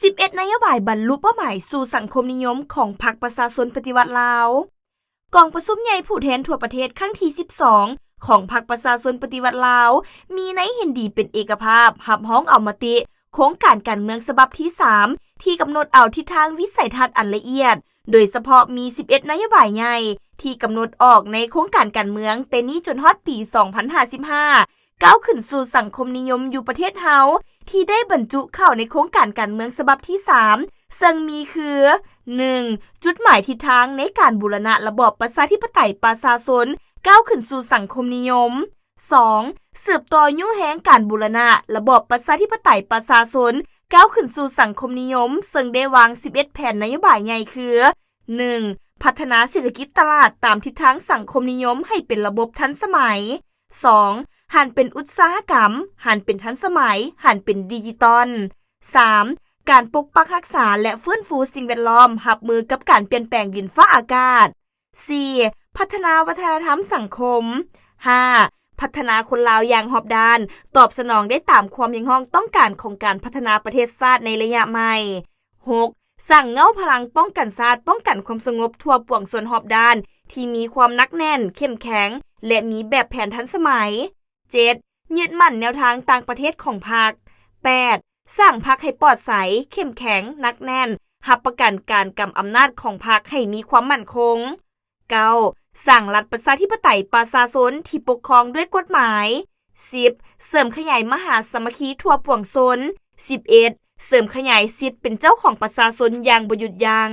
ສິບເອັດ ນະໂຍບາຍບັນລຸເປົ້າໝາຍສູ່ສັງຄົມນິຍົມຂອງພັກປະຊາຊົນປະຕິວັດລາວ. ກອງປະຊຸມໃຫຍ່ຜູ້ແທນທົ່ວປະເທດຄັ້ງທີສິບສອງ ຂອງພັກປະຊາຊົນປະຕິວັດລາວ ມີໃນເຫັນດີເປັນເອກະພາບ ຮັບຮອງເອົາມະຕິໂຄງການການເມືອງສະບັບທີສາມ ທີ່ກຳນົດເອົາທິດທາງວິໄສທັດອັນລະອຽດ, ໂດຍສະເພາະມີສິບເອັດນະໂຍບາຍໃຫຍ່ ທີ່ກຳນົດອອກໃນໂຄງການການເມືອງແຕ່ນີ້ຈົນຮອດປີສອງພັນຫ້າສິບຫ້າ ກ້າວຂຶ້ນສູ່ສັງຄົມນິຍົມຢູ່ປະເທດເຮົາ ທີ່ໄດ້ບັນຈຸເຂົ້າໃນໂຄງການການເມືອງສະບັບທີສາມ ເຊິ່ງມີຄື ໜຶ່ງ ຈຸດໝາຍທິດທາງໃນການບູລະນະລະບອບປະຊາທິປະໄຕປະຊາຊົນ ກ້າວຂຶ້ນສູ່ສັງຄົມນິຍົມ, ສອງ ສືບຕໍ່ຍູ້ແຮງການບູລະນະລະບອບປະຊາທິປະໄຕປະຊາຊົນ ກ້າວຂຶ້ນສູ່ສັງຄົມນິຍົມ ເຊິ່ງໄດ້ວາງສິບເອັດແຜນນະໂຍບາຍໃຫຍ່ຄື ໜຶ່ງ ພັດທະນາເສດຖະກິດຕະຫຼາດຕາມທິດທາງສັງຄົມນິຍົມໃຫ້ເປັນລະບົບທັນສະໄໝ, ສອງ ຫັນເປັນອຸດສາຫະກຳ, ຫັນເປັນທັນສະໄໝ, ຫັນເປັນດິຈິຕອນ, ສາມ ການປົກປັກຮັກສາ ແລະ ຟື້ນຟູສິ່ງແວດລ້ອມ ຮັບມືກັບການປ່ຽນແປງດິນຟ້າອາກາດ, ສີ່ ພັດທະນາວັດທະນະທຳສັງຄົມ, ຫ້າ ພັດທະນາຄົນລາວຢ່າງຮອບດ້ານ, ຕອບສະໜອງໄດ້ຕາມຄວາມຮຽກຮ້ອງຕ້ອງການຂອງການພັດທະນາປະເທດຊາດໃນໄລຍະໃໝ່, ຫົກ ສ້າງເງົາພະລັງປ້ອງກັນຊາດ, ປ້ອງກັນຄວາມສະຫງົບທົ່ວປວງຊົນຮອບດ້ານ ທີ່ມີຄວາມໜັກແໜ້ນ, ເຂັ້ມແຂງ ແລະ ມີແບບແຜນທັນສະໄໝ, ເຈັດ ຍຶດໝັ້ນແນວທາງຕ່າງປະເທດຂອງພັກ, ແປດ ສ້າງພັກໃຫ້ປອດໃສ, ເຂັ້ມແຂງ, ໜັກແໜ້ນ, ຮັບປະກັນການກຳອຳນາດຂອງພັກໃຫ້ມີຄວາມໝັ້ນຄົງ, ເກົ້າ ສ້າງລັດປະຊາທິປະໄຕປະຊາຊົນທີ່ປົກຄອງດ້ວຍກົດໝາຍ, ສິບ ເສີມຂະຫຍາຍມະຫາສາມັກຄີທົ່ວປວງຊົນ, ສິບເອັດ ເສີມຂະຫຍາຍສິດເປັນເຈົ້າຂອງປະຊາຊົນຢ່າງບໍ່ຢຸດຢັ້ງ.